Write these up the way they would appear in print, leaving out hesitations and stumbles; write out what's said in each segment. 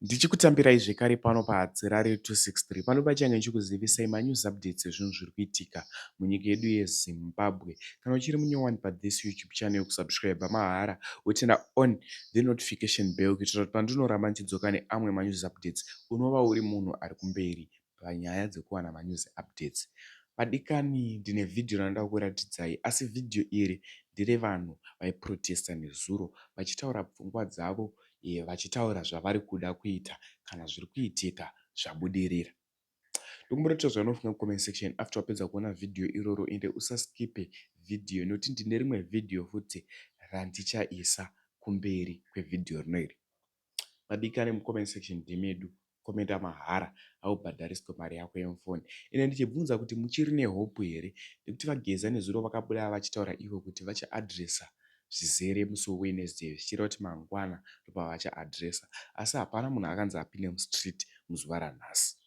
Ndichikutambirai zvekare pano paHadzirare 263 pano pachange ndichikuzivisai manews updates ezvinhu zviri kuitika munyika yedu yeZimbabwe. Kana uchiri munyowani pathis YouTube channel, kusubscribe mahara, woturn on the notification bell kuitira kuti pandinoramba ndichidzoka neamwe manews updates unova uri munhu ari kumberi panyaya dzekuwana manews updates. Vadikani, ndine vhidhiyo randinoda kuratidzai, asi vhidhiyo iri nderevanhu vaiprotesta nezuro vachitaura pfungwa dzavo, vachitaura zvavari kuda kuita kana zviri kuitika zvabudirira. Ndokumboratidza zvaunofunga mucomment section after wapedza kuona vhidhiyo iroro. Ende usaskipe vhidhiyo nekuti ndine rimwe vhidhiyo futi randichaisa kumberi kwevhidhiyo rino iri. Vadikani, mucomment section ndemedu, komenda mahara, haubhadhariswe mari yako yemufoni. Ende ndichibvunza kuti muchiri nehope here, nekuti vaGeza nezuro vakabuda vachitaura ivo kuti vachaadresa zvizere musi weWednesday, zvichireva kuti mangwana ndopavachaadresa, asi hapana munhu akanzi apinde mustreet muzuva ranhasi.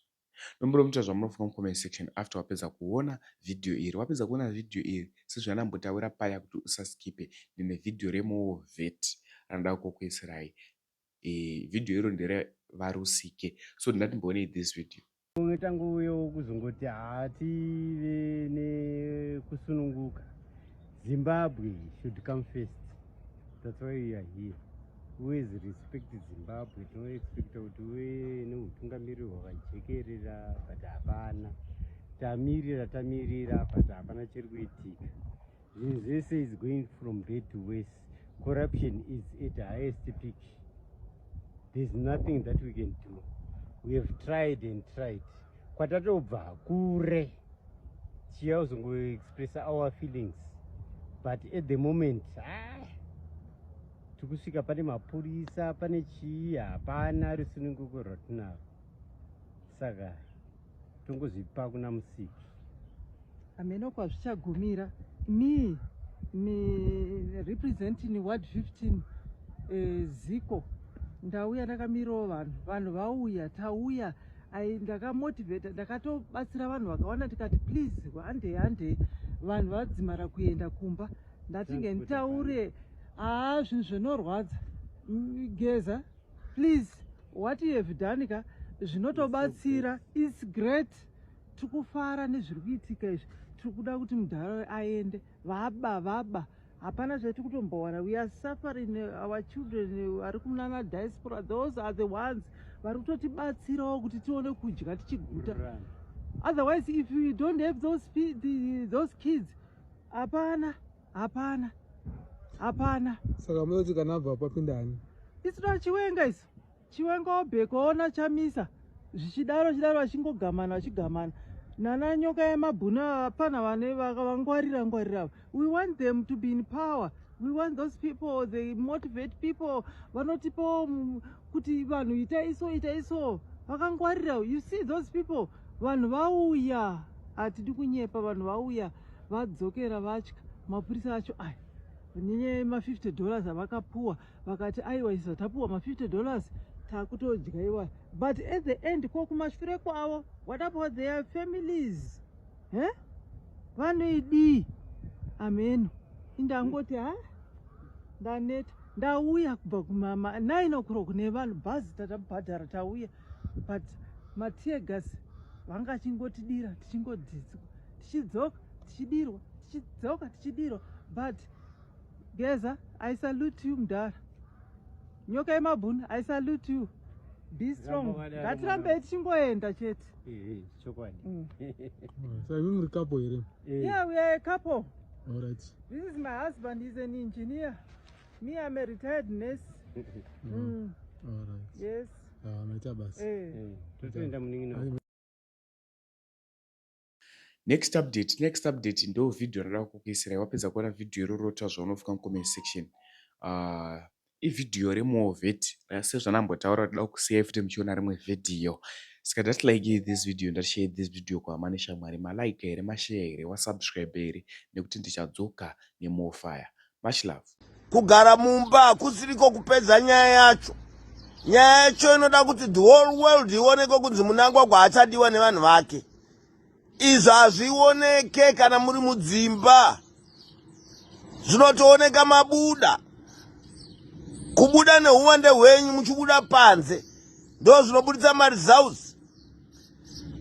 Dombomuita zvamunofunga mucomment section after wapedza kuona vhidhiyo iri. Wapedza kuona vhidhiyo iri, sezvandambotaura paya kuti usaskipe, ndine vhidhiyo rewar vet ranoda kukuisirai. Vhidhiyo iro nderevarusike, so ndingatimboonei this video. Tanguuyewo kuzongoti hative nekusununguka. Zimbabwe should come first. That's why we are here. Always respect Zimbabwe. Tinoexpecta kuti uve neutungamiriri hwakajekerera, but hapana. Tamirira, tamirira, but hapana chiri kuitika. Zvinhu zvese is going from bad to worse. Corruption is at highest peak. There's nothing that we can do. We have tried and tried. Kwatatobva kure, tichiya kuzongoexpressa our feelings, but at the moment, ah, tikusvika pane mapurisa, pane chii, hapana rusununguko rwatinaro. Saka tongozvipa kuna Musiki. Hameno kwazvichagumira. Me representing ward 15, Ziko, ndauya ndakamirawo vanhu. Vanhu vauya, tauya. Ndakamotivata, ndakatobatsira vanhu vakawanda, tikati please, handei, handei. Vanhu vadzimara kuenda kumba. Ndati nditaure. Haa, zvinhu zvinorwadza. Geza, please, what you have done ka zvinotobatsira. It's great. Tiri kufara nezviri kuitika izvi. Tiri kuda kuti mudhara aende. Vaba, vaba, hapana zvatiri kutombowana. We are suffering. Our children vari kunana diaspora, those are the ones vari kutotibatsirawo kuti tione kudya tichiguta. Otherwise, if we don't have those kids, hapana, hapana, hapana. Saka munoti kana abva papindani? Isina Chiwenga isu. Chiwenga wobhekaona Chamisa, zvichidaro chidaro, vachingogamana, vachigamana nana Nyoka yemabhunu. Hapana vane vangwarira ngwarira. We want them to be in power. We want those people. They motivate people. Vanotipawo kuti vanhu ita iso, ita iso. Vakangwarira. You see those people. Vanhu vauya, hatidi kunyepa, vanhu vauya vadzokera vatya mapurisa acho aya nenyaya yema$50 avakapuwa. Vakati aiwa, isu tapuwa ma$50, takutodya iwa. But at the end, ko kumashure kwavo? What about their families? He, vanoidii? Ameno. Indangoti ha, ndaneta. Ndauya kubva kumama 9 o'clock nevanhu, bhazi tatabhadhara, tauya, but mateargas vanga achingotidira, tichingodzidzwa, tichidzoka tichidirwa, tichidzoka tichidirwa. But Geza, I salute you. Mudhara Nyoka yemabhunu, I salute you. Be strong. Ngatirambei tichingoenda chete. Chokwadi. Saka imi muri couple here? Yeah, we are a couple. Alright. This is my husband. He's an engineer. Me, I'm a retired nurse. Alright. Yes. Ah, maita basa. Eh. Totoenda, munin'ina. Next update, next update ndo vhidhiyo rada kukuisirai. Wapedza kuona vhidhiyo iroro, taura zvaunofunga mucomment section. Ivhidhiyo rewar vet, sezvanambotaura, toda kusiyai futi muchiona rimwe vhidhiyo. Saka ndati like this video, ndati this video kuhama neshamwari. Malike here? Mashare here? Wasubscribe here? Nekuti ndichadzoka nemore fire. Much love. Kugara mumba hakusiriko kupedza nyaya yacho. Nyaya yacho inoda kuti the whole world ioneke kunzi Mnangagwa achadiwa nevanhu vake. Izvo hazvioneke kana muri mudzimba, zvinotooneka mabuda, kubuda neuwande hwenyu, muchibuda panze. Ndo zvinobuditsa maresults.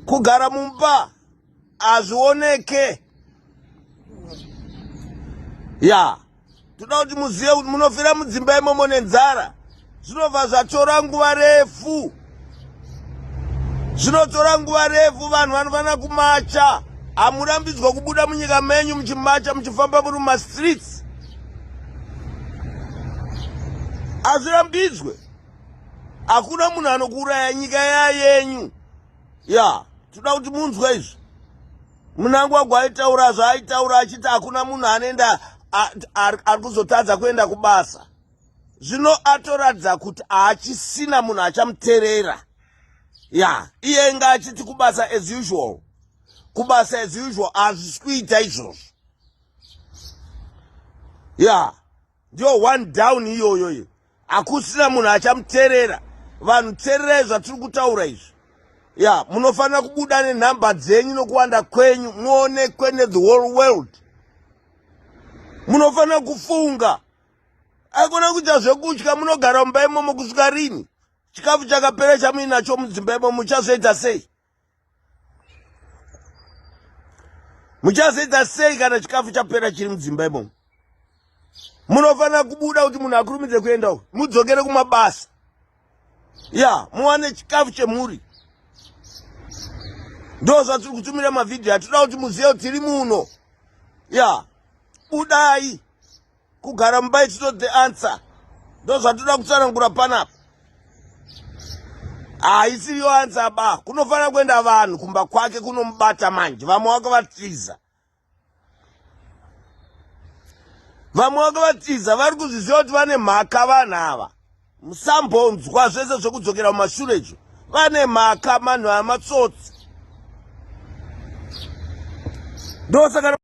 Kugara mumba hazvioneke. Ya, toda kuti muzive kuti munofira mudzimba imomo nenzara. Zvinobva zvatora nguva refu. Zvinotora nguva refu, vanhu vanofanira kumacha. Hamurambidzwa kubuda munyika menyu muchimacha muchifamba muri mumastreets. Hazvirambidzwe. Hakuna munhu anokuuraya, nyika yayenyu. Ya, toda kuti munzwe izvi. Mnangagwa aitaura zvaaitaura achiti hakuna munhu anoenda ari kuzotadza kuenda kubasa. Zvino atoratidza kuti haachisina munhu achamuterera. Ya, iye inga achiti kubasa as usual. Kubasa as usual hazvisi kuita izvozvo. Ya, ndiyo one down iyoyo iyo. Hakusina munhu achamuterera. Vanhu tererai zvatiri kutaura izvi. Ya, munofanira kubuda nenhamba dzenyu nokuwanda kwenyu muonekwe nethe whole world. Munofanira kufunga. Aikona kuita zvekutya, munogara mumba imomo kusvika rini? Chikafu chakapera chamuinacho mudzimba imomo muchazoita sei? Muchazoita sei kana chikafu chapera chiri mudzimba imomo? Munofanira kubuda kuti munhu akurumidze kuenda uko, mudzokere kumabasa. Ya, muwane chikafu chemhuri. Ndo zvatiri kutumira mavhidhiyo, atinoda kuti muzive kuti tiri muno. Ya, budai. Kugara mumba it's not the answer. Ndo zvatinoda kutsanangura panapa. Haisiriyo answer ba. Kunofanira kuenda vanhu kumba kwake kunomubata manje. Vamwe vakavatiza. Vamwe vakavatiza vari kuzviziva kuti vane mhaka vanhu ava. Musambonzwa zvese zvekudzokera mumashure izvo. Vane mhaka manhu aya matsotsi. Ndosaka.